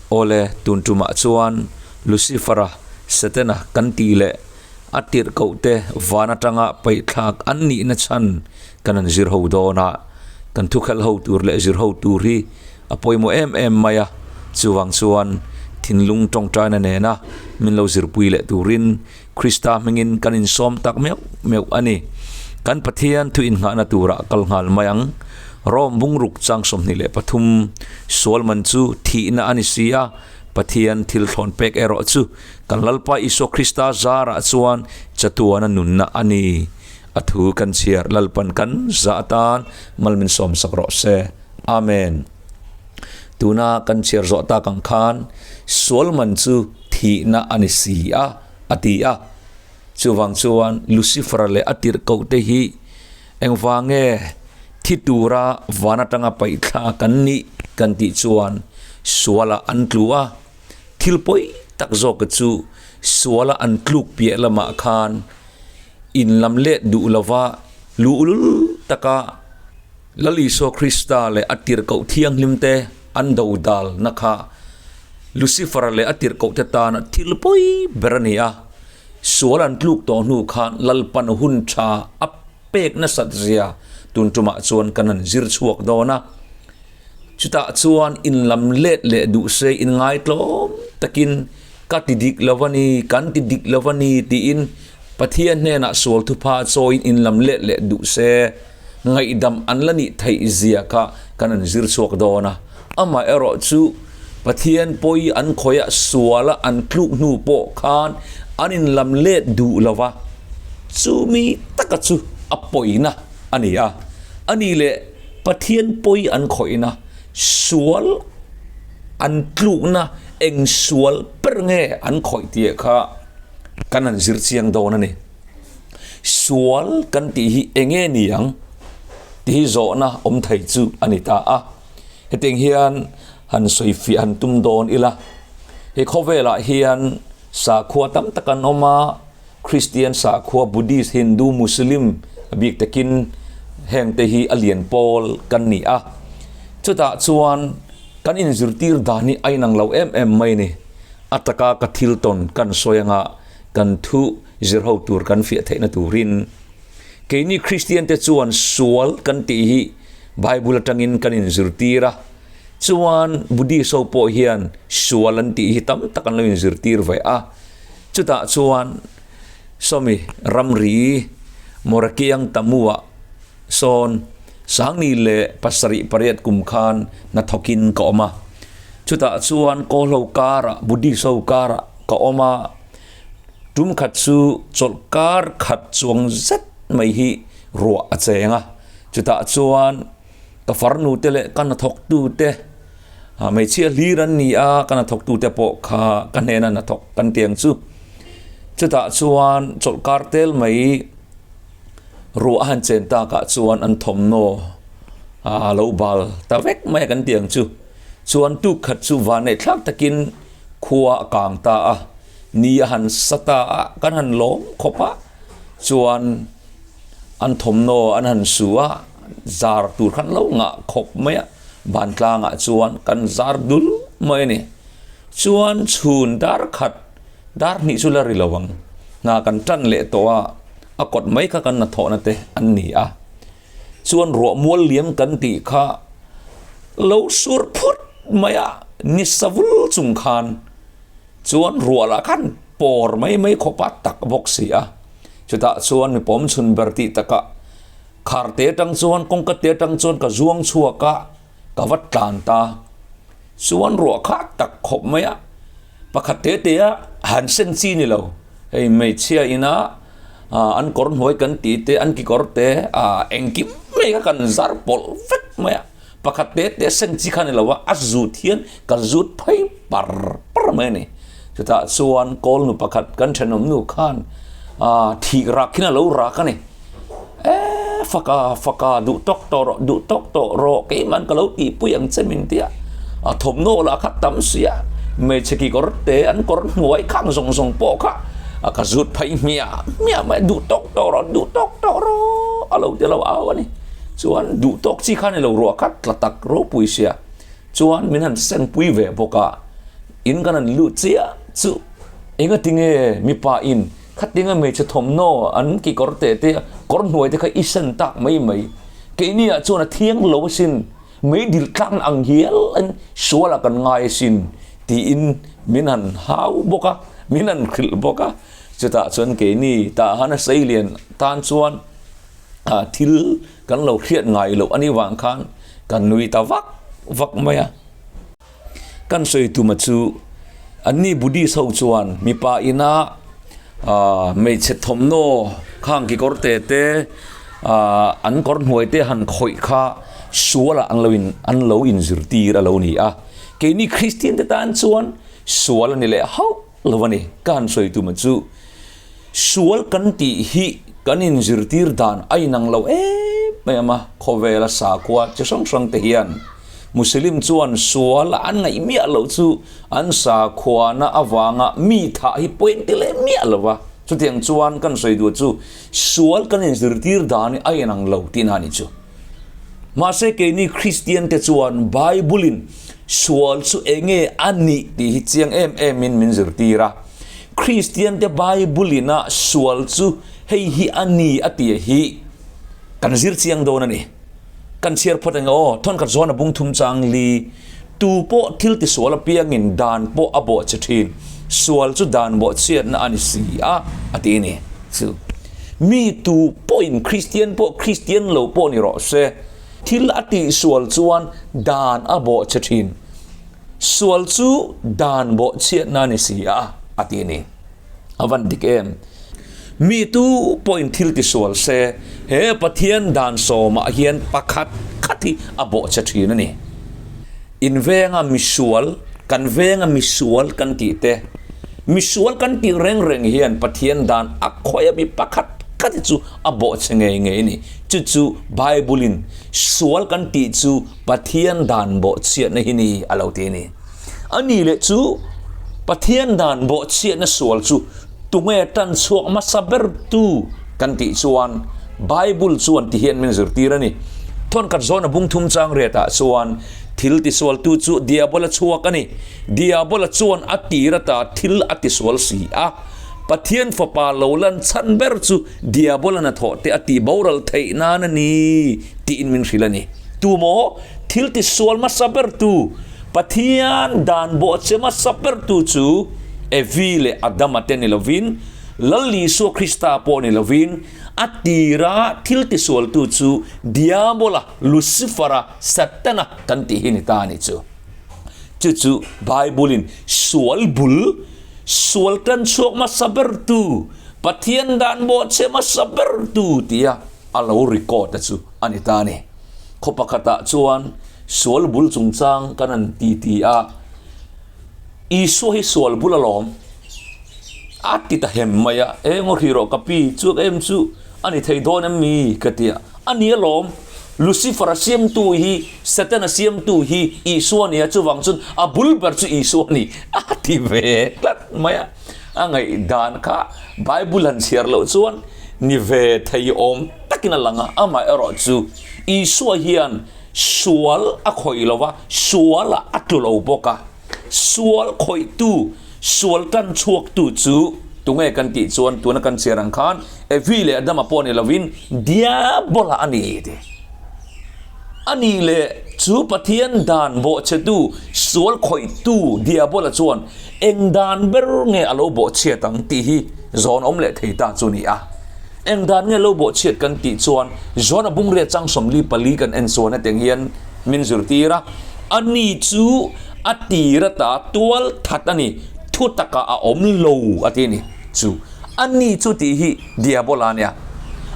Awle, tun tumah chuan Lucifer-a, Setana kan tih leh a tirhkohte van atanga paihthlak an nihna chhan kan han zir ho dawn a, kan thukhelh ho tur leh zir ho tur hi a pawimawh em em mai a, chuvang chuan thinlung tawngtaina nena min lo zirpui leh turin Krista hmingin kan insawm tak meuh meuh a ni. Kan Pathian thu innghahna turah kal nghal mai ang. Rome bungruk chang 23, Sual man chu thihna a ni si a, Pathian thil thlawn pek erawh chu kan Lalpa Isua Krista zarah chuan chatuana nunna a ni. A thu kan chhiar Lalpan kan zah atan mal min sawmsak rawh se. Amen. Tuna kan chhiar zawh tak ang khan sual man chu thihna a ni si a, a ti a. Chuvang chuan Lucifer leh a tirhkohte hi engvang nge thi tura van atanga paihthla kan nih kan tih chuan sualah an tlu a. Thil pawi tak zawk chu suala an tluk piah lamah khan in lam let duh lova luhlul taka Lal Isua Krista leh a tirhkoh thianghlimte an dodalna kha Lucifer-a leh a tirhkohte tana thil pawi ber a ni a. Sual an tluk tawh hnu khan Lalpan hun tha a pek nasat zia tun tumah chuan kan han zir chhuak dawn a. Chutah chuan inlam let leh duh se inngaitlawm takin ka ti dik lo a ni, kan ti dik lo a ni tiin Pathian hnenah sual thupha chawiin inlam let leh duh se. Ngaihdam an la nih theih zia kha kan an zir chhuak dawn a, amaherawh chu Pathian pawi an khawih a sual a an tluk hnu pawh khan an inlam let duh lo va, chumi taka chu a pawina a ni a, a ni leh Pathian pawi an khawihna sual an tlukna eng sual ber nge an khawih tih kha kan han zir chiang dawn a ni. Sual kan tih hi eng nge ni ang tih hi zawhna awm thei chu a ni ta a. Hetiang hian han sawi fiah han tum dawn ila, he khawvelah hian sakhua tam tak an awm a, Kristian sakhua, Buddhist, Hindu, Muslim a bik takin heng te hi a lian pawl kan ni a. Chutah chuan kan inzirtir dan hi a inang lo em em mai a ni. A taka ka thil tawn kan sawi anga kan thu zir ho tur kan fiah theihna turin keini Kristian te chuan sual kan tih hi Bible atangin kan inzirtir a, chuan Buddhist ho pawh hian sual an tih hi tam tak an lo inzirtir ve a, chutah chuan sawmi ramri Morakiang Tamu-ah sawn Sangni leh pasarih pariat kum khan hnathawkin ka awm a, chutah chuan Kawlho karah Buddhist ho karah ka awm a. Tum khat chu chawlh kar khat chuang zet mai hi ruah a cheng a, chutah chuan ka farnu te leh ka hnathawktu te hmeichhia hlir an ni a, ka hnathawktu te pawh kha ka hnena hnathawk kan ti ang chu. Chutah chuan chawlh kar tel mai ruah a han chen takah chuan an thawmhnaw a lo bal ta vek mai a kan ti ang chu. Chuan tuk khat chu vanneih thlak takin khua a kang ta a. Ni a han sa ta a, kan han lawm khawp a, chuan an thawmhnaw an han su a, zar tur khan lo ngah khawp mai a, vantlangah chuan kan zar dul mai a ni. Chuan chhun dar khat, dar hnih chu la ri lo ang, hna kan tan leh tawh a, a kawt mai kha kan hnathawhna te an ni a. Chuan ruah mual liam kan tih kha lo sur phut mai a, ni sa vul chung khan. Chuan ruah lah khan pawr mai mai khawp a tak bawk si a. Chutah chuan mi pawm chhun ber tih takah khar te atang chuan kawngka te atang chuan ka zuang chhuak a, ka va tlan ta. Chuan ruah kha tak khawp mai a, pakhat te te a han sen chi ni lo. Hei hmeichhia ina an kawr hnuai kan tih te an kekawr te engkim mai kha kan zar pawlh vek mai a. Pakhat te te sen chi kha ni lo a, a zut hian ka zut phei par par mai a ni. Chutah chuan kawl nu pakhat kan thenawm nu khan thih rak hian a lo rak a ni. E faka faka duh tawk tawh rawh duh tawk tawh rawh keimah ka lo tihpui ang che min ti a. A thawmhnaw lah kha tam si a, hmeichhe kekawr te an kawr hnuai khang zawng zawng pawh kha ka zut phei hmiah hmiah mai duh tawk tawh rawh duh tawk tawh rawh a lo ti lo au a ni. Chuan duh tawk chi khan i lo ruah khat tla tak ropui sia. Chuan min han sengpui ve bawk a. In kan han lut chiah chu engatinge mipa in khatinga hmeichhe thawmhnaw an kekawr teh te kawr hnuai te kha i sen tak mai mai. Keini ah chuan a thiang lo asin, meidil tlakna ang hial in sual ah kan ngai asin tiin min han hau bawk a, min han hrilh bawk a. Chutah chuan keini tah han a seilian tan chuan thil kan lo hriat ngai loh anih vang khan kan nui ta vak vak mai a. Kan sawi tuma chu anni Buddhist ho chuan mipa ina hmeichhe thawmhnaw khang kekawr te te an kawr hnuai te han khawih kha sualah an lo in an lo inzirtir a lo ni a. Keini Kristian te tan chuan sual a ni leh hauh lo a ni. Ka han sawi tuma chu sual kan tih hi kan inzirtir dan a inang lo em em a, khawvela sakhua chi hrang hrang te hian. Muslim chuan sual an ngaih miah loh chu an sakhuana avanga mi thah hi point ti leh miah lo va, chutiang chuan kan sawi duh chu sual kan inzirtir dan hi a inang lo tihna a ni chu. Mahse keini Kristian te chuan Bible in sual chu enge a nih tih hi chiang em em in min zirtir a, Kristian te Bible in a sual chu hei hi a ni a tih hi kan zir chiang dawn a ni. Kan chhiar phawt eng aw, thawnkhat zawn a bung thum chang li, tu pawh thil ti sual apiangin dan pawh a bawh che thin, sual chu dan bawh chhiatna a ni si a, a ti a ni. Chu mi tu pawhin Kristian pawh Kristian lo pawh ni rawh se, thil a tih sual chuan dan a bawh che thin, sual chu dan bawh chhiatna a ni si a, a ti a ni. A van dik em? Mi tu pawhin thil ti sual se, he Pathian dan sawmah hian pakhat khat hi a bawhchhe thin a ni. In venga misual, kan venga misual kan tih te, misual kan tih reng reng hian Pathian dan a khawih a mi pakhat khat hi chu a bawhchhe ngei ngei a ni. Chu chu Bible-in sual kan tih chu Pathian dan bawhchhiatna hi ni a lo ti a ni. A ni leh chu Pathian dan bawhchhiatna sual chu tunge tan chhuak hmasa ber tu kan tih chuan Bible chuan ti hian min zirtir a ni. Thawnkhat zawn a bung thum chang riatah chuan thil tisualtu chu Diabola chhuak a ni. Diabola chuan a tir ata thil a tisual si a. Pathian fapa lo lan chhan ber chu Diabola hnathawh te a tih boral theih nan a ni tiin min hrilh a ni. Tumaw thil tisual hmasa ber tu Pathian dan bawhchhe hmasa bertu chu Evi leh Adama te ni lovin, Lal Isua Krista pawh ni lovin, a tira thil tisualtu chu Diabola, Lucifera, Satana kan tih hi ni ta a ni chu. Chu chu Bible-in sual bul, sual tan chhuak hmasa bertu, Pathian dan bawhchhe hmasa bertu tia a lo record a chu a ni ta a ni. Khaw pakhatah chuan sual bul chungchang kan han ti ti a, Isua hi sual bul alawm a ti ta hem mai a, eng aw hrih rawh ka pi, chuak em chu a ni thei dawn em mi ka ti a, a ni alawm, Lucifer a siamtu hi, Satan a siamtu hi Isua a ni a, chuvang chuan a bul ber chu Isua a ni a ti ve tlat mai a, a ngaihdan kha Bible han chhiar loh chuan ni ve thei awm takin a lang a, amaherawh chu Isua hian sual a khawih lo va, sualah a tlu lo bawk a. Sual khawihtu, sual tan chhuaktu chu tunge kan tih chuan tuna kan chhiar ang khan Evi leh Adama pawh ni lovin Diabola a ni ti. A ni leh chu Pathian dan bawhchhetu, sual khawihtu Diabola chuan eng dan ber nge a lo bawhchhiat ang tih hi zawn awm leh thei ta chu ni a. Eng dan nge lo bawhchhiat kan tih chuan Jona bungria chang 44 kan en chuan hetiang hian min zirtir a, A ni chu a tir ata tual that a ni, thu takah a awm lo a ti a ni. Chu a ni chu tih hi Diabola a nia.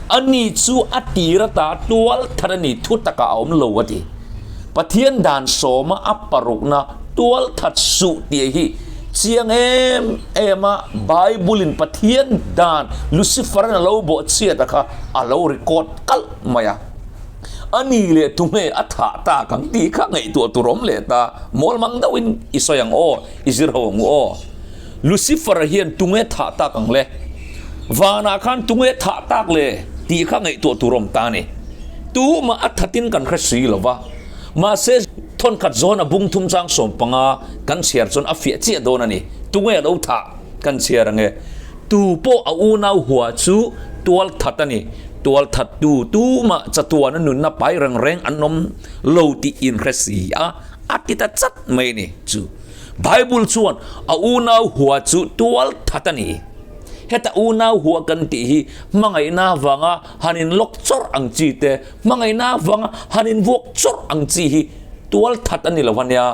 A ni chu a tir ata tual that a ni, thu takah a awm lo a ti. Pathian dan sawma a parukna tual that suh tih hi chiang em em a, Bible-in Pathian dan Lucifer-an a lo bawh chhiat a kha a lo record kalh mai a. A ni leh tunge a thah tak ang tih kha ngaihtuah tur awm leh ta, mawl mang deuhin i sawi ang aw, i zir ho ang u aw. Lucifer-a hian tunge thah tak ang le? Vanah khan tunge thah tak le? tih kha ngaihtuah tur awm ta a ni. Tumah a thatin kan hre si lo va. Mahse, Thawnkhat zawn a bung thum chang 15 kan chhiar chuan a fiah chiah dawn a ni. Tunge a lo thah kan chhiar ang e. Tu pawh a unau hua chu tual that a ni. Tual that tu tumah chatuana nunna pai reng reng an awm lo tih inhre si a, a ti ta chat mai a ni. Chu Bible chuan a unau hua chu tual that a ni. Heta unau hua kan tih hi hmangaihna avanga han in lawk chawrh ang chi te, hmangaihna avanga han in vuak chawrh ang chi hi tual that a ni lo ania.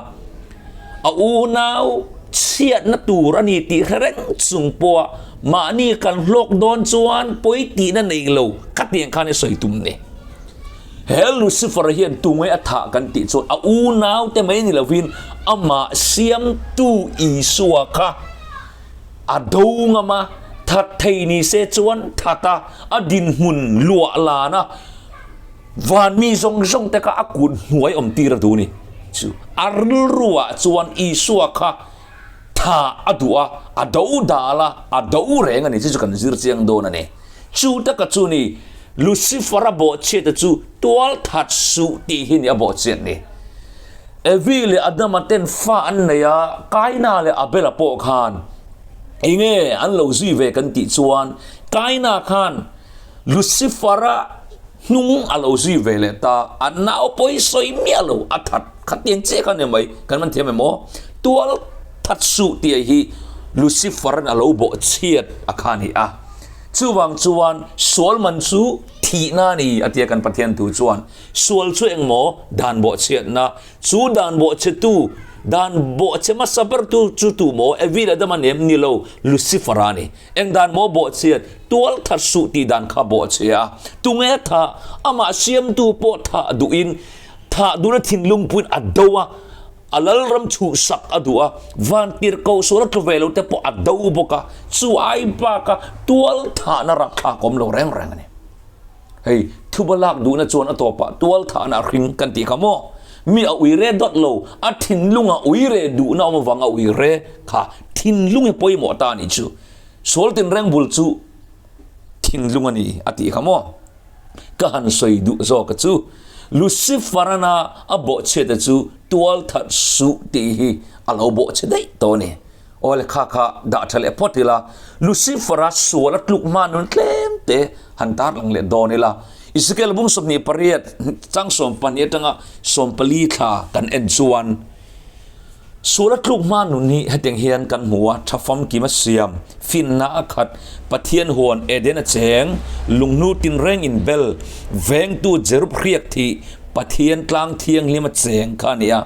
A unau chhiatna tur a ni tih hre reng chung pawha mahni kan hlawk dawn chuan pawi tihna nei lo khatiang khan i sawi tum ni. He Lucifer hian tunge a thah kan tih chuan a unau te mai ni lovin amah siamtu Isua kha a do ngam a, that thei ni se chuan that a, a dinhmun luah lan a, van mi zawng zawng te kha a kut hnuai awm tir a duh ni. Chu a rilruah chuan Isua kha tha a duh a, a do dal a, a do reng a ni. Chu chu kan zir chiang dawn a ni. Chu taka chu ni, Lucifer-a bawhchhiat-a chu tual that suh tih hi ni a bawhchhiat ni. Evi leh Adama ten fa an nei a, Kaina leh Abela pawh khan enge an lo zui ve kan tih chuan Kaina khan Lucifer-a hnung a lo zui ve leh ta, a nau pawi sawi miah lo, a that kha tiang chiah kha ni mai, kan man thiam em aw? Tual that suh tih hi Lucifer-an a lo bawhchhiat a kha ni a. Chuvang chuan sual man chu thihna a ni a tia kan Pathian thu chuan. Sual chu engmaw? Dan bawhchhiatna. Chu dan bawhchhetu, dan bawhchhe hmasa bertu chu tu maw? Evi leh Adama nem ni lo, Lucifer-a a ni. Eng dan maw bawhchhiat? Tual that suh tih dan kha bawhchhe a. Tunge thah? Amah siamtu pawh thah duhin, thah duhna thinlung puiin a do a. A lalram chhuhsak a duh a, vantirhkoh sual a tlu ve lo te pawh a do bawk a, chu ai baka tual thahna rapthlak awm lo reng reng a ni. Hei, thuba lak duhna chuan a tawpah tual thahna a hring kan tih kha maw? Mi a ui re dawt lo, a thinlunga ui re duhna awm avanga ui re kha thinlung hi pawimawh ta a nih chu. Sual tinreng bul chu thinlung a ni a tih kha maw? Ka han sawi duh zawk a chu, Lucifer-ana a bawhchhiat a chu tual that suh tih hi a lo bawhchhe daih tawh a ni. Aw le kha kha dah tha leh phawt ila, Lucifer-a sual a tluk hma nun tlem te han tar lang leh dawn ila. Ezekiel bung 28 chang 12 atanga 14 thla kan en chuan, Sual a tluk hma nun hi hetiang hian kan hmu a, tha famkim a siam, finna a khat, Pathian huan Eden a cheng, lunghnu tinreng inbel, vengtu Jerub hriak thih, Pathian tlang thianghlim a cheng kha a ni a.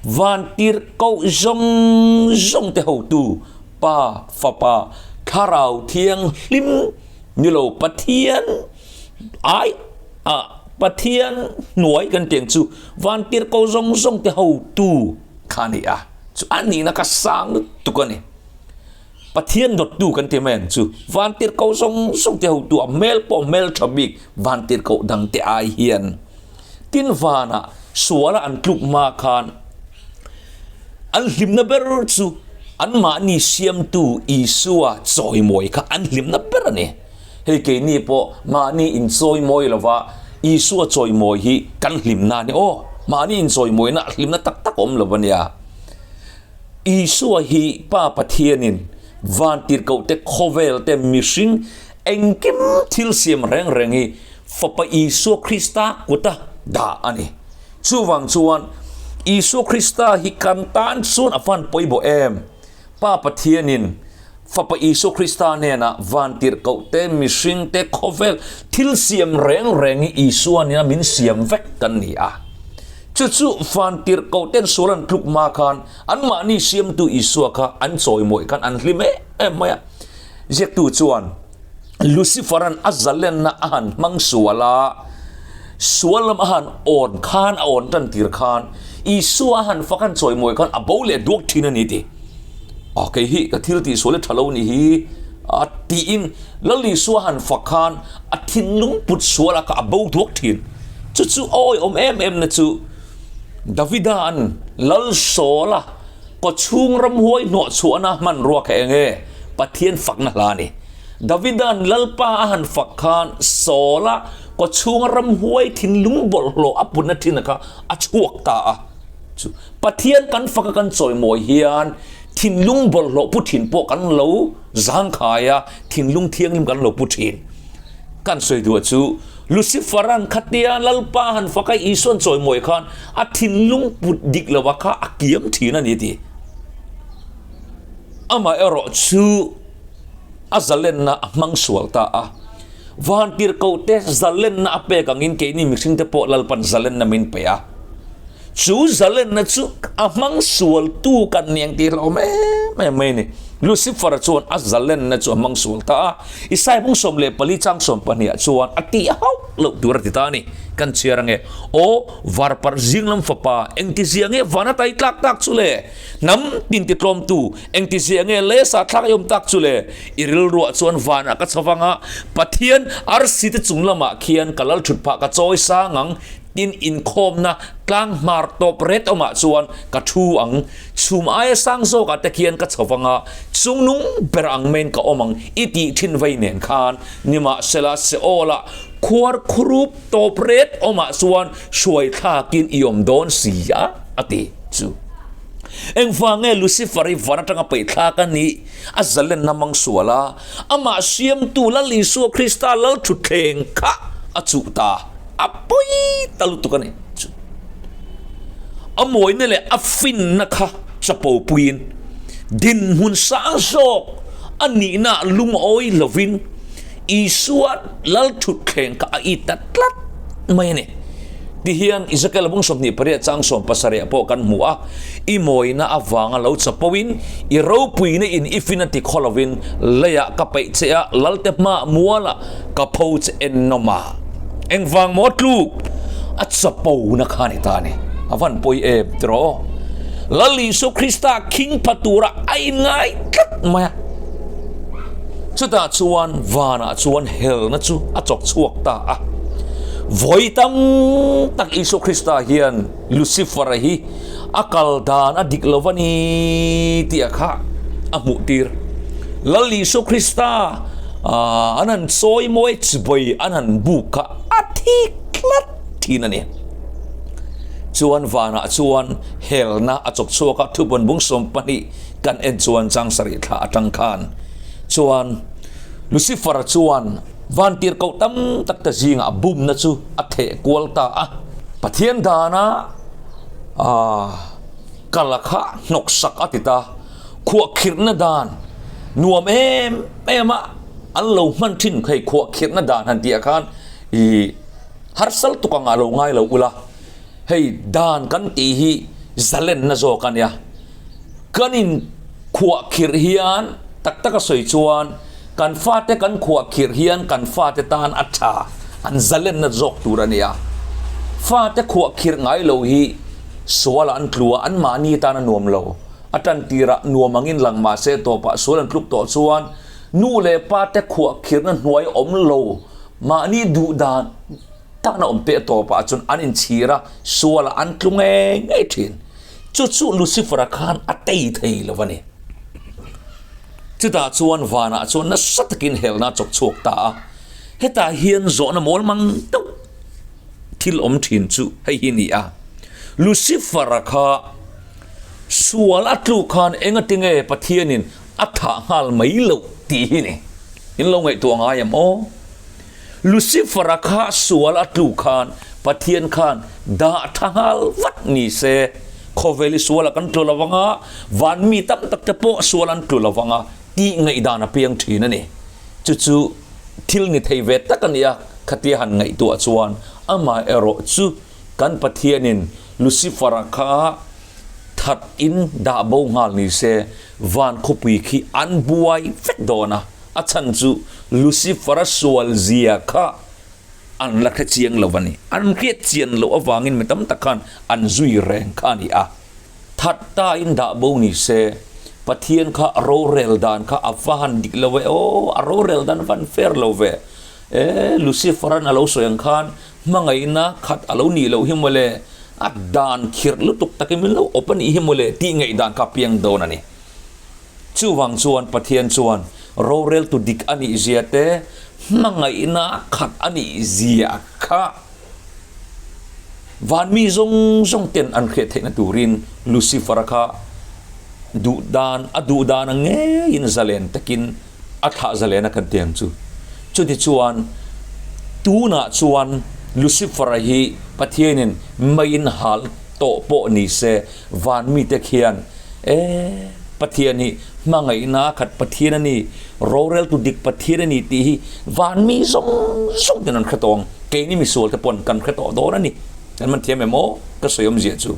Vantir koh zawng zawng te hotu, Pa, Fapa, Thlarau Thianghlim ni lo Pathian ai ah Pathian hnuai kan tih ang chu vantir ko zawng zawng te hotu kha a ni a, chu a nihna kha sang lutuk a ni. Pathian dawttu kan ti mai ang chu vantir ko zawng zawng te hotu a hmel pawh hmel tha bik vantir koh dang te ai hian tin vanah suala an tluk hma khan an hlimna ber chu anmahni siamtu Isua chawimawi kha an hlimna ber a ni. Hei keini pawh mahni inchawimawi lova Isua chawimawi hi kan hlimna a ni aw. Mahni inchawimawina a hlimna tak tak awm lo a nia. Isua hi Pa Pathianin vantirhkohte, khawvelte, mihring engkim thil siam reng reng hi Fapa Isua Krista kuta dah a ni. Chuvang chuan Isua Krista hi kan tan chuan a van pawimawh em? Pa Pathianin Fapa Isua Krista hnenah vantirhkohte, mihringte, khawvel thil siam reng reng hi Isua nena min siam vek kan ni a. Chu chu vantirhkohten sual an tluk hma khan anmahni siamtu Isua kha an chawimawih khan an hlim em em mai a. Ziaktu chuan Lucifer-a'n a zalenna a han hmang sual a, sual lam a han awn khan, a awn tan tir khan Isua a han fak han chawimawih khan a bo leh duak thin a ni ti. A kei hi ka thil tih sual hi tha lo ni hi a tiin Lal Isua han fak khan a thinlung put sual a kha a bo duak thin. Chu chu a awihawm em em na chu Davida an Lal Sawla kawchhung ramhuai hnawh chhuahna hmanrua kha eng nge Pathian fakna hla a ni. Davida'n Lalpa a han fak khan Sawla kawchhunga ramhuai thinlung bawlhhlawh a putna thin kha a chhuak ta a. Chu Pathian kan faka kan chawimawi hian thinlung bawlhhlawh pu thin pawh kan lo zangkhai a, thinlung thianghlim kan lo pu thin. Kan sawi duah chu Lucifer-a'n khatia Lalpa han faka Isua'n chawimawi khan a thinlung put dik lova kha a kiam thin a ni ti. Amaherawh chu a zalenna a hmang sual ta a. Vantirhkohte zalenna a pek angin keini mihringte pawh Lalpa'n zalenna min pe a. Chu zalenna chu a hmang sualtu kan ni ang tih hlauhawm em em mai a ni. Lucifer-a chuan a zalenna chu a hmang sual ta a. Isaiah bung 14 chang 12 ah chuan a tih hauh loh tur a ti ta a ni. Kan chhiar ange, Aw, varparh zinglam fapa, engtizia nge van a tai tlak tak chu le? Hnam tin titlawmtu, engtizia nge lesa thlak i awm tak chu le? I rilruah chuan vanah ka chho vang a, Pathian arsi te chung lamah khian ka lal thut phah ka chawi sang ang, tin inkhawmna tlang hmar tawp ret awmah chuan ka thu ang. Chhum aia sang zawkah te khian ka chho vang a, chungnung ber ang maiin ka awm ang i tih thin vei nen khan nimahsela Seol-ah khuar khurup tawp ret awmah chuan hruai thlakin i awm dawn si a, a ti chu. Engvang nge Lucifer hi van atanga peih thlak a nih? A zalenna mang sual a, amah siamtu Lal Isua Krista lal thutthleng kha a chuh ta. A pawi ta lutuk a ni chu. A mawina leh a finna kha chapo puiin dinhmun sang zawk a nihna lungawi lovin Isua lal thutthleng kha a it ta tlat mai a ni. Tihian Ezekiel bung 28 chang 17 pawh kan hmu a, I mawina avanga lo chapoin, i ropuina in i fin a ti khaw lovin, leiah ka peih che a, lalte hmaah mualah ka pho che ennawm a. Engvang maw tluk a chapona kha a ni ta a ni. A van pawi em tiraw? Lal Isua Krista khing pha tura a inngai tlat mai a. Chutah chuan vanah chuan helna chu a chawk chhuak ta a. Vawi tam tak Isua Krista hian Lucifer-a hi a kal dan a dik lo va ni tih a kha a hmuh tir. Lal Isua Krista an han chawi mawi chibai an han buk kha a thik tlat thin a ni. Chuan vanah chuan helna a chawk chhuak a, thupawn bung 12 kan en chuan chang sarih thla atang khan chuan Lucifer-a chuan vantirhkoh tam tak te zingah bumna chu a theh kual ta a. Pathian dana kal a kha hnawksak a ti ta. Khuahkhirhna dan nuam em em a an lo hman thin hei khuahkhirhna dan han tih ah khan ih harsal tuk ang ah lo ngai lo ula hei dan kan tih hi zalenna zawk a nia. Kan inkhuahkhirh hian tak taka sawi chuan kan fate kan khuahkhirh hian kan fate tan a tha, an zalenna zawk tur a nia. Fate khuahkhirh ngai lo hi sualah an tlu a, anmahni tan a nuam lo. A tan tirah nuam angin lang mah se tawpah sual an tluk tawh chuan nu leh pate khuahkhirhna hnuai awm lo, mahni duh dan takna awm teh tawpah chuan an inchhir a, sualah an tlu ngei ngei thin. Chu chu Lucifer-a khan a tei thei lo a ni. Chutah chuan vanah chuan nasa takin helna a chawk chhuak ta a. Hetah hian zawhna mawl mang deuh thil awm thin chu hei hi a ni a. Lucifer-a kha sual a tluk khan engatinge Pathianin a thah nghal mai loh tih hi ni. In lo ngaihtuah ngai em aw? Lucifer-a kha sual a tlu khan Pathian khan dah tha nghal vat ni se, khawvel i sualah kan tlu lo vang a, van mi tam tak te pawh sual an tlu lo vang a tih ngaihdan a piang thin a ni. Chu chu thil ni thei ve tak a ni a, khatia han ngaihtuah chuan amah erawh chu kan Pathianin Lucifer-a kha that in dah bo nghal ni se, van khawpui khi an buai vek dawn a. A chhan chu Lucifer-a sual zia kha an la hre chiang lo a ni. An hriat chian loh avangin mi tam tak khan an zui reng kha a ni a. That tain dah bo ni se, Pathian kha a rorel dan kha a va han dik lo ve aw, a rorel dan a va han fair lo ve. E, Lucifer-a'n a lo sawi ang khan hmangaihna khat a lo nih loh hi mawle, a dan khirh lutuk takin min lo awp a nih hi mawle tih ngaihdan kha a piang dawn a ni. Chuvang chuan Pathian chuan roreltu dik a nih zia te, hmangaihna khat a nih zia kha Van mi zawng zawng ten an hriat theihna turin Lucifer-a kha duh dan a duh dan ang ngeiin zalen takin a thlah zalen a kan ti ang chu. Chutichuan tunah chuan Lucifer-a hi Pathianin meiin hal tawh pawh ni se van mite khian e Pathian hi hmangaihna khat Pathian a ni, roreltu dik Pathian a ni tih hi van mi zawng zawng ten an hre tawh ang. Keini misual te pawn kan hre tawh dawn a ni. Kan man thiam em aw? Ka sawi awmzia chu.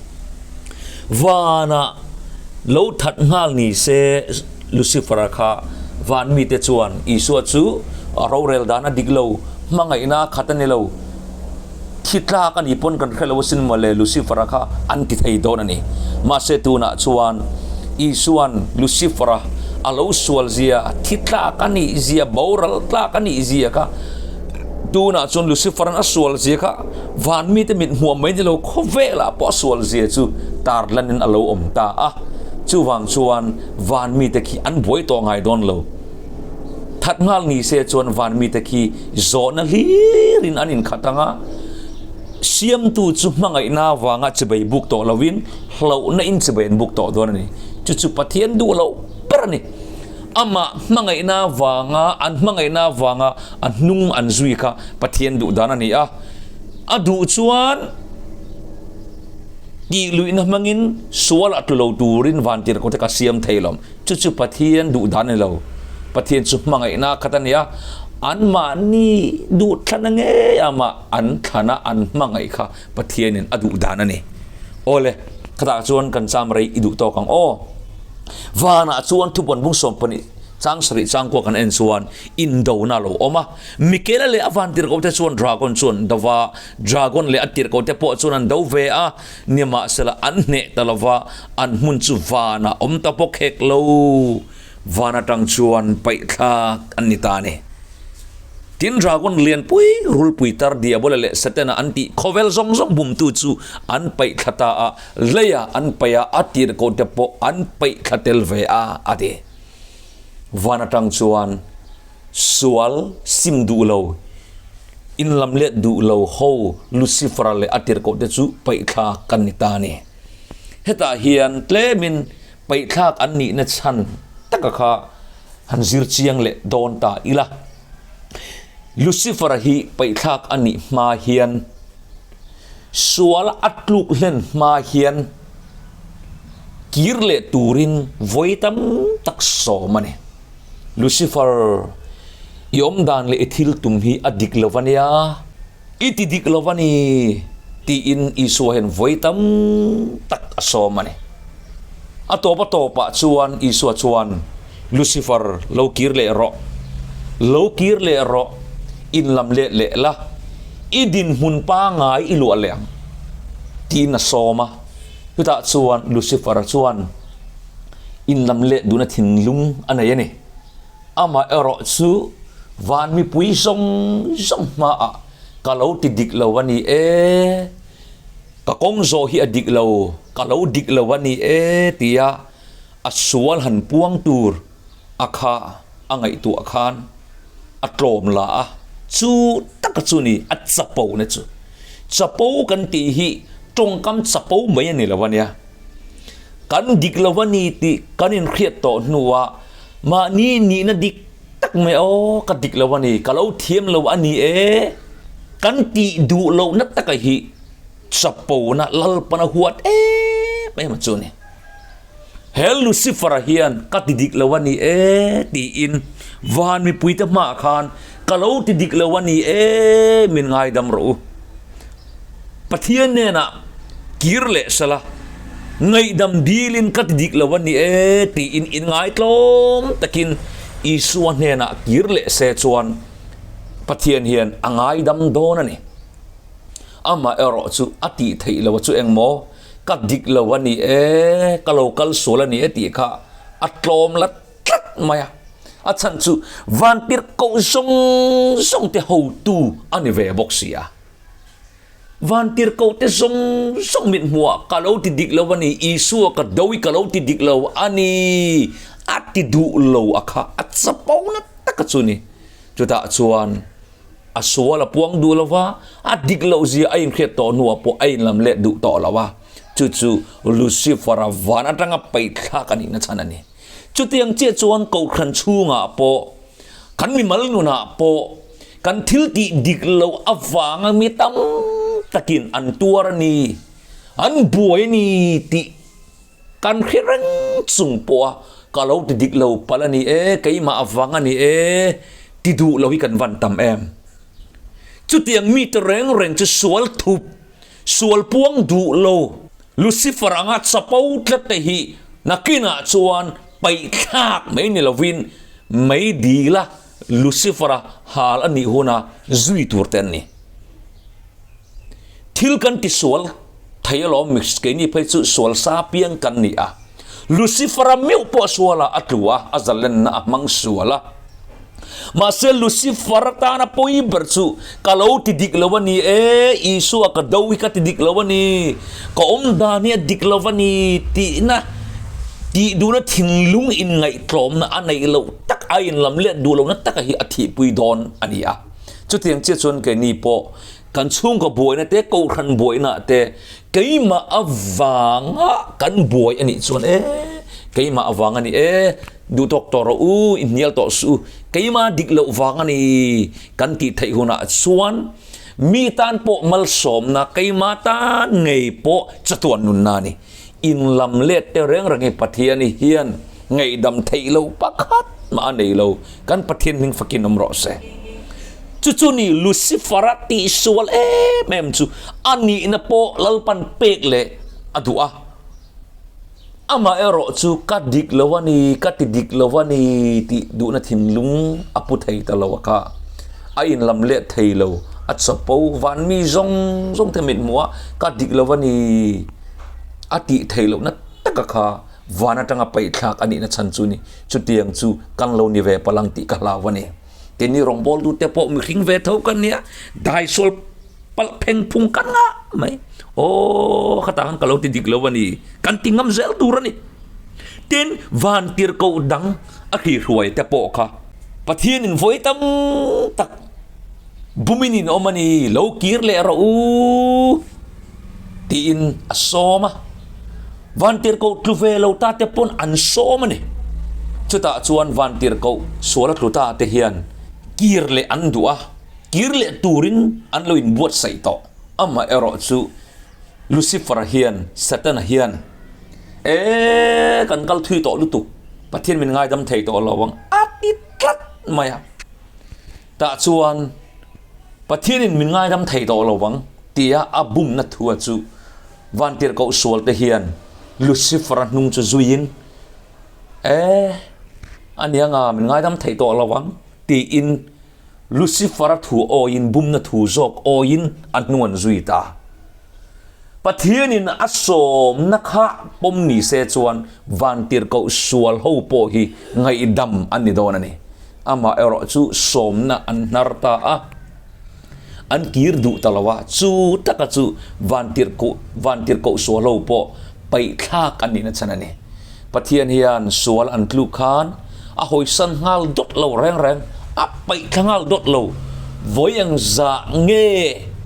Vanah lo that nghal ni se Lucifer-a kha van mite chuan Isua chu rorel dan a dik lo, hmangaihna khat a ni lo, thi tlak a nih pawn kan hre lo asin mawle Lucifer-a kha an ti thei dawn a ni. Mahse tunah chuan Isua'n Lucifer-a a lo sual zia, thi tlak a nih zia, boral tlak a nih zia kha tunah chuan Lucifer-a'n a sual zia kha van mite mit hmuam mai ni lo khawvelah pawh a sual zia chu tarlanin a lo awm ta a. Chuvang chuan van mite khi an buai tawh ngai dawn lo. That nghal ni se chuan van mite khi zawhna hlirin an inkhat ang a, siamtu chu hmangaihna avanga chibai buk tawh lovin hlauhna in chibai an buk tawh dawn a ni. Chu chu Pathian duh loh ber a ni. Amah hmangaihna avanga an hmangaihna avanga a hnung an zui kha Pathian duh dan a ni a. A duh chuan tih luihna hmangin sual a tlu lo turin vantirhkoh te kha siam thei lo. Chu chu Pathian duh dan a ni lo. Pathian chu hmangaihna khat a ni a, anmahni duh thlana ngei amah an thlana an hmangaih kha Pathianin a duh dan a ni. Awle, khatah chuan kan cham rei i duh tawk ang aw. Vanah chuan thupuan bung 12 chang sarih changkua kan en chuan indona a lo awm a. Mikaela leh a vantirhkohte chuan dragon chu an do va, dragon leh a tirhkohte pawh chuan an do ve a. Nimahsela an hneh ta lova, an hmun chu vanah awm ta bawk hek lo. Van atang chuan paihthlak an ni ta a ni. Tin, dragon lianpui, rulpui tar Diabola leh Setana an tih khawvel zawng zawng bumtu chu an paihthla ta a, leiah an paih a, a tirhkohte pawh an paihthla tel ve a, a ti. Van atang chuan Sual sim duh lo, inlam let duh lo ho Lucifer-a leh a tirhkohte chu paihthlak kan ni ta a ni. Hetah hian tlemin paihthlak an nihna chhan taka kha han zir chiang leh dawn ta ila. Lucifer-a hi paihthlak a nih hma hian, sual a tluk hlen hma hian kir leh turin vawi tam tak sawm a ni. Lucifer, i awm dan leh i thil tum hi a dik lo a nia, i ti dik lo a ni, tiin Isua hian vawi tam tak a sawm a ni. A tawp a tawpah chuan Isua chuan, Lucifer, lo kir leh rawh, lo kir leh rawh, inlam let leh la, i dinhmun pangngai i luah leh ang, tiin a sawm a. Chutah chuan Lucifer-a chuan, Inlam leh duna thinlung a nei a ni. Amah erawh chu van mipui zawng zawng hmaah ka lo ti dik lo a ni e, ka kawng zawh hi a dik lo, ka lo dik lo a ni e tia a sual han puang tur a kha a ngaihtuah khan a tlawm la a, chu taka chu ni a chapo na chu. Chapo kan tih hi tawngkam chapo mai a ni lo a nia. Kan dik lo a ni tih kan inhriat tawh hnuah mahni nihna dik tak mai aw ka dik lo a ni, ka lo thiam lo a ni e, kan tih duh lohna taka hi chapona Lalpana huat em em a chu a ni. He Lucifer-a hian ka ti dik lo a ni e tiin van mipuite hmaah khan ka lo ti dik lo a ni e min ngaidam rawh u. Pathian hnenah kir leh sala, ngaihdam dilin ka ti dik lo a ni e tiin inngaitlawm takin Isua hnenah kir leh se chuan Pathian hian a ngaidam dawn a ni. Amah erawh chu a tih theih lo chu engmaw, ka dik lo a ni e, ka lo kal sual a ni e tih kha a tlawm la tlat mai a. A chhan chu vantirhkoh zawng zawng te hotu a ni ve bawk si a. Vantirhkohte zawng zawng mit hmuhah ka lo ti dik lo a ni, Isua ka do i ka lo ti dik lo a ni, a ti duh lo a kha a chapo na taka chu ni. Chutah chuan A sual a puang duh lo va, a dik loh zia a inhriat tawh hnuah pawh a inlam let duh tawh lo a. Chu chu Lucifer-a van atanga paihthlak a nihna chhan a ni. Chutiang chiah chuan Kohhran chhungah pawh, kan mimal nunah pawh kan thil tih dik loh avanga mi tam takin an tuar a ni, an buai a ni tih kan hre reng chung pawha ka lo ti dik lo palh a ni e, keimah avang a ni e ti duh lo hi kan van tam em. Chutiang mite reng reng chu sual thup, sual puang duh lo, Lucifer anga chapo tlat te hi nakinah chuan paihthlak mai ni lovin mei dila Lucifer-a hal a nih huna zui tur te an ni. Thil kan ti sual thei alawm mix keini phei chu sual sa piang kan ni a. Lucifer-a meuh pawh sualah a tlu a, a zalenna a hmang sual a. Mahse Lucifer atana pawi ber chu ka lo ti dik lo a ni e, Isua ka do hi ka ti dik lo a ni, ka awm dan hi a dik lo a ni tihna tih duhna thinlung inngaihtlawmna a neih loh tak a inlam let duh lohna taka hi a thihpui dawn a ni a. Chutiang chiah chuan keini pawh kan chhungkaw buaina te, kohhran buaina te keimah avanga kan buai a nih chuan e, keimah avang a ni e, Duhtawk tawh rawh u, i hnial tawh suh u, keimah dik loh vang a ni kan tih theih hunah chuan mi tan pawh malsawmna, keimah tan ngei pawh chatuan nunna a ni. Inlam let te reng reng hi Pathian hian ngaihdam theih loh pakhat mah a nei lo, kan Pathian hming fakin awm rawh se. Chu chu ni Lucifer-a tihsual em em chu a nihna pawh Lalpan pek leh a duh a. Amah erawh chu ka dik lo a ni, ka ti dik lo a ni tih duhna thinlung a pu thei ta lo a kha. A inlam let thei lo, a chapo van mi zawng zawng te mithmuh a ka dik lo a ni a tih theih lohna taka kha van atanga paihthlak a nihna chhan chu ni. Chutiang chu kan lo ni ve palang tih ka hlau a ni. Keini rawngbawltute pawh mihring ve tho kan nia, daisual palh pheng phung kan ngah mai. Aw khatah khan ka lo ti dik lo a ni, kan ti ngam zel tur a ni. Tin, van tirhkoh dang a hrihruai te pawh kha Pathianin vawi tam tak bumin in awm a ni, lo kir leh rawh u tiin a sawm a. Van tirhkoh tlu ve lo ta te pawn an sawm a ni. Chutah chuan van tirhkoh sual a tlu ta te hian kir leh an duh a. Kir leh turin an lo inbuatsaih tawh. Amah erawh chu Lucifer-a hian, Satana hian, E, kan kal thui tawh lutuk, Pathian min ngaidam thei tawh lo ang, a ti tlat mai a. Tah chuan Pathianin min ngaidam thei tawh lo ang tia a bumna thua chu Vantirhkoh sualte hian Lucifer-a hnung chu zuiin, E, a nia nga, min ngaidam thei tawh lo ang, tiin Lucifer-a thu awiin bumna thu zawk awiin a hnu an zui ta. Pathianin a sawmna kha pawm ni se chuan vantirhkoh sual ho pawh hi ngaihdam an ni dawn a ni. Amah erawh chu sawmna an hnar ta a, an kir duh ta lo a, chu taka chu vantirhkoh vantirhkoh sual ho pawh paihthlak an nihna chhan a ni. Pathian hian sual an tluk khan a hawisan nghal dawt lo reng reng, a paihthla nghal dawt lo. Vawi ang zah nge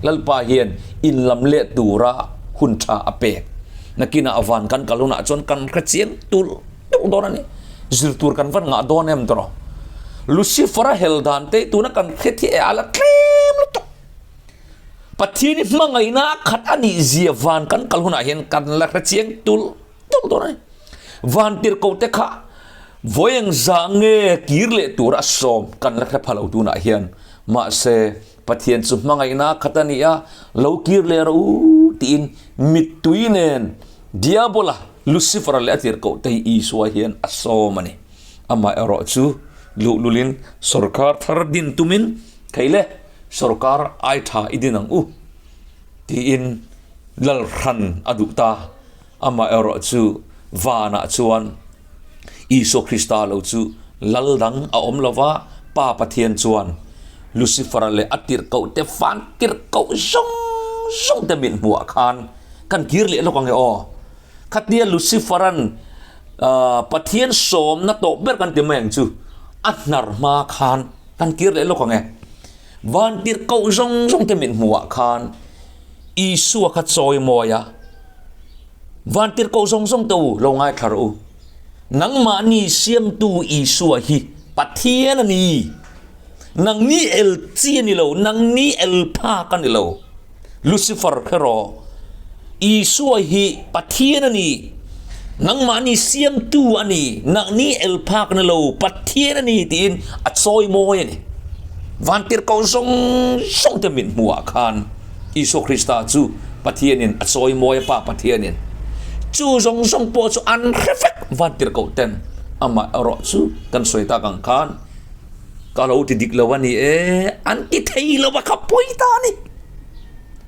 Lalpa hian inlam leh tura hun tha a pek. Nakinah van kan kal hunah chuan kan hre chiang tulh tulh dawn a ni. Zir tur kan van ngah dawn em tawh. Lucifer-a hel dan te tuna kan hre thi e a la tlem lutuk. Pathian i hmangaihna a khat a nih zia van kan kal hunah hian kan la hre chiang tulh tulh dawn a ni. Vantirhkoh te kha vawi eng zah nge kir leh tur a sawm kan la hre pha lo tunah hian. Mahse, Pathian chu hmangaihna khat a ni a, lo kir leh rawh u tiin mittui nen Diabola, Lucifer-a leh a tirhkoh te hi Isua hian a sawm a ni. Amah erawh chu luhlulin sawrkar thar din tumin, Thei le, sawrkar ai tha i din ang u tiin lalhran a duh ta. Amah erawh chu vanah chuan Isua Krista lo chu lal dang a awm lo va, Pa Pathian chuan Lucifer-a leh a tirhkoh te van tirhkoh zawng zawng te mit hmuhah khan kan kir leh lawk ang e aw. Khatia Lucifer-a'n Pathian sawmna tawh ber kan ti mai ang chu a hnar hma khan kan kir leh lawk ang e. Vantirhkoh zawng zawng te mit hmuhah khan Isua kha chawimawi a, Vantirhkoh zawng zawng te u, lo ngaithla rawh u. Nangmahni siamtu Isua hi Pathian a ni. Nangni el chi a ni lo, nangni el phak a ni lo. Lucifer kha rawh, Isua hi Pathian a ni, nangmahni siamtu a ni, nangni el phak a ni lo, Pathian a ni tiin a chawimawi a ni. Vantirhkoh zawng zawng te mit hmuhah khan Isua Krista chu Pathianin a chawimawi a, Pa Pathianin. Chu zawng zawng pawh chu an hre vek Vantirhkoh ten, amah erawh chu kan sawi tak ang khan, Ka lo ti dik lo a ni e, an ti thei lo a kha pawi ta a ni.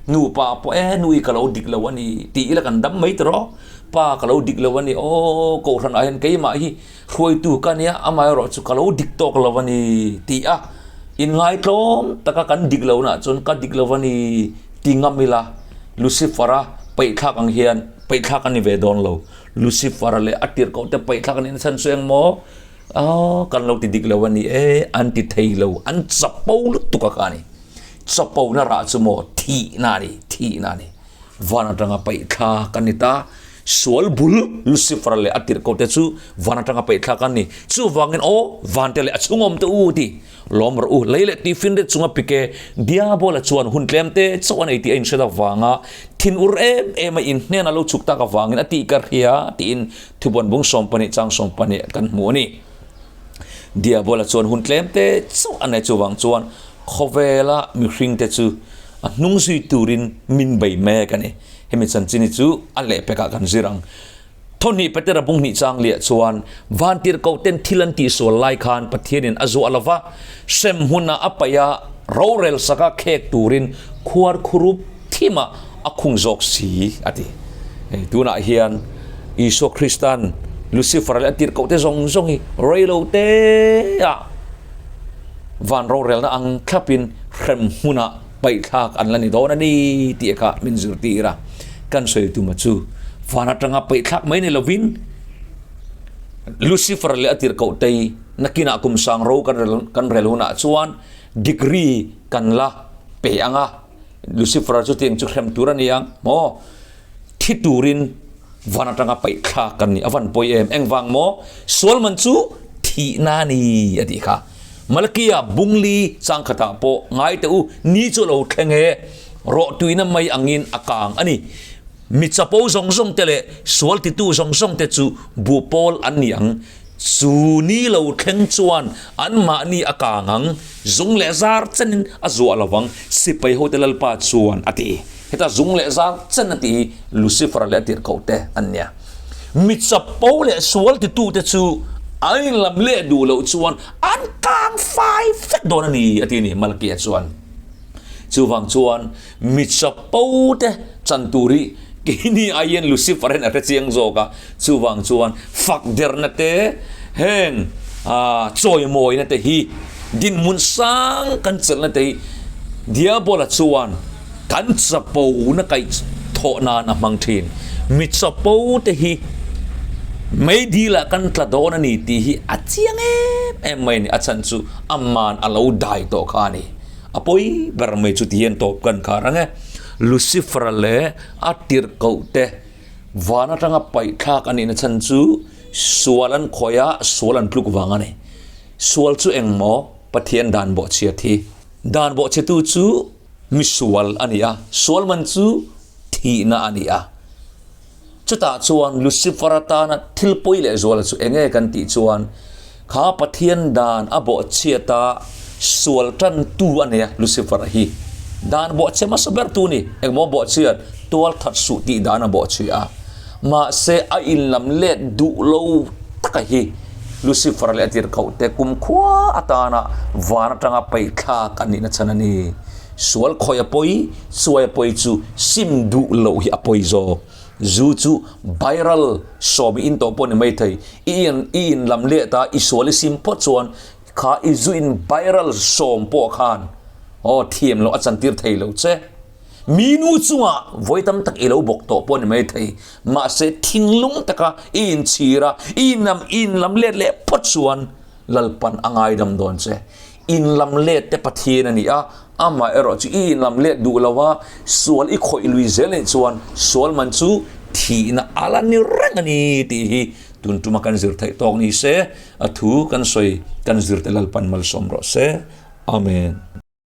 Nupa pawh e, nui ka lo dik lo a ni tih ila kan dam mai tawh, pa ka lo dik lo a ni, aw kohhran ah hian keimah hi hruaitu ka nia, amaherawh chu ka lo dik tawk lo a ni tih a inngaitlawm taka kan dik lo nah chuan ka dik lo a ni ti ngam ila Lucifer-a paihthlak ang hian paihthlak a ni ve dawn lo, Lucifer-a leh a tirhkoh te paihthlak a nih na chhan chu engmaw? Aw, kan lo ti dik lo a ni e, an ti thei lo, an chapo lutuk a kha a ni. Chapo na rah chu maw thihna a ni, thihna a ni. Van atanga paih thlak a ni ta, sual bul Lucifer leh a tirhkoh te chu van atanga paih thlak an ni. Chuvangin aw, vante leh a chhungawm te u ti lawm rawh u, lei leh tuifinriat chunga pike Diabola chuan hun tlem te chauh a nei tih a inhriat avanga thinur em em a inhnen a lo chhuk tak avangin a tih ka hria tiin Thubuan bung 12 chang 12 kan hmu a ni. Diabola chuan hun tlem te chauh a nei chuvang chuan khawvela mihring te chu a hnung zui turin min bei mek a ni. Hemi chanchin hi chu a lehpekah kan zir ang. Thawhnih Petera bung hnih chang liah chuan vantirhkoh ten thil an tihsual lai khan Pathianin a zuah lova, hrem hmunah a paih a, rorel saka khek turin khuarkhurup thimah a khung zawk si a ti. Hei tunah hian Isua Kristan Lucifer leh a tirhkoh te zawng zawng hi reilo te ah van rorelna ang thlapin hrem hmunah paihthlak an la ni dawn a ni tih kha min zirtir a. Kan sawi tuma chu van atanga paihthlak mai ni lovin Lucifer leh a tirhkoh te nakinah kum sang ro kan rel hunah chuan degree kan la pe ang a. Lucifer chu tiang chu hrem tur a ni ang maw? Thi turin van atanga paih thlak kan ni, a van pawi em? Engvang maw? Sual man chu thihna a ni a tih kha. Malakia bungli chang khatah pawh ngai teh u, ni chu a lo thleng e, rawhtuina mai angin a kang a ni. Mi chapo zawng zawng te leh sual titu zawng zawng te chu buhpawl an ni ang. Chu ni lo thleng chuan anmahni a kang ang, zung leh zar chenin a zuah lo vang, sipai hote Lalpa chuan a ti. Heta zung leh zar chen a tih hi Lucifer leh a tirhkoh te an nia. Mi chapo leh sual titute chu an inlam leh duh loh chuan an kang fai vek dawn a ni, a ti a ni Malkia chuan. Chuvang chuan mi chapo te chan tur hi keini aiin Lucifer hian a hre chiang zawk a, chuvang chuan fak derna te heng chawimawina te hi dinhmun sang kan chelhna te hi Diabola chuan kan chapo na kaih thawh nan a hmang thin. Mi chapo te hi meidil ah kan tla dawn a ni tih hi a chiang em em mai a ni, a chhan chu aman a lo dai tawh kha a ni. A pawi ber mai chu ti hian tawp kan khar ang e. Lucifer-a leh a tirhkoh te van atanga paihthlak a nihna chhan chu sual an khawih a, sual an tluk vang a ni. Sual chu eng maw? Pathian dan bawhchhiat hi. Dan bawhchhetu chu misual a ni a, sual man chu thihna a ni a. Chutah chuan Lucifer atana thil pawi leh zuala chu eng nge kan tih chuan kha Pathian dan a bawhchhiat a sual tantu a nei a Lucifer hi dan bawhchhe hmasa ber tu ni engmaw bawhchhiat tual that suh tih dan a bawhchhia a mahse a inlam let duh lo taka hi Lucifer leh a tirhkoh te kumkhua atana van atanga paihthlak a nihna chhan a ni. Sual khawi a pawi, chuai a pawi chu sim duh loh hi a pawi zawk. Zu chu viral sawm i in tawh pawh ni mai thei. I in i in lam let a, i sual i sim phawt chuan kha i zu in viral sawm pawh khan aw thiam loh a chantir thei lo che. Mi nu chungah vawi tam tak i lo bawk tawh pawh ni mai thei. Mahse thinlung taka i inchhir a, i in lam i in lam let leh phawt chuan Lalpan a ngaidam dawn che. In lam let te Pathian a ni a. Amaherawhchu i inlam let duh lo a, sual i khawih lui zel anih chuan sual man chu thihna a la ni reng a ni tih hi tun tuma kan zir theih tawk ni se, a thu kan sawi kan zirte Lalpan malsawm rawh se. Amen.